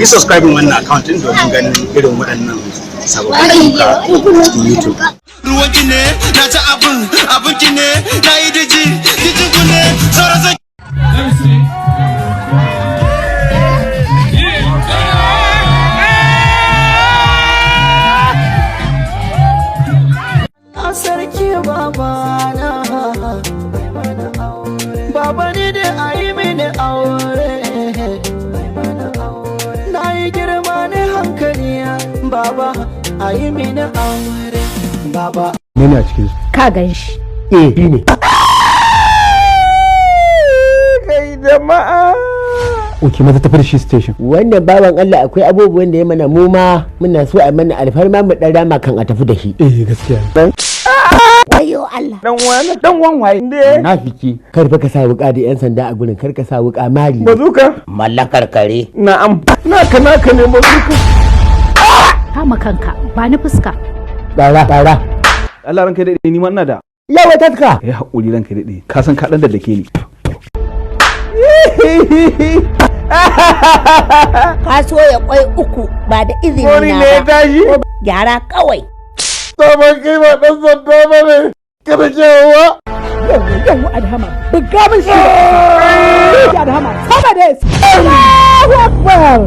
Yi subscribing wannan account din domin ganin irin waɗannan sababbin ayyuka cikin YouTube. Ruwanki ne, na ci abin, abinki ne, na yi diji, dijin ku ne, sauran sai. Let me see. Yeah. A sarki babana, baba ni da a yi mini aure. Na yi girma ne hankali, baba, a yi mini aure, baba. Mene a cikin su? Ka gan shi. Eh, shi ne. Kai jama'a. Ok, maza tafi da shi station. Wannan bawan Allah akwai abubuwan da ya mana, mu ma muna so a mana alfarma mu dan rama kan a tafi da shi. Eh, gaskiya ne. Wayo Allah. Dan wani dan wan waye ne? Nafiki, kar fa ka sa wuka da yan sanda a gurin, kar ka sa wuka mari. Bazuka. Mallakar kare. Na'am, naka naka ne, bazuka. Kama kanka, ba ni fuska. Bara bara. Allah ranka daɗe, ni ma ina da. Yawa tatka. Ya haƙuri ranka daɗe, ka san ka ɗan da ke ni. Ka soya kwai uku ba da izini Kori na ne ya ba. Tashi. Gyara kawai. Sabon kai ba dan sanda ba ne kada cewa. Yau yau Adhama. Buga min shi. Adhama. Sama da Allahu Akbar.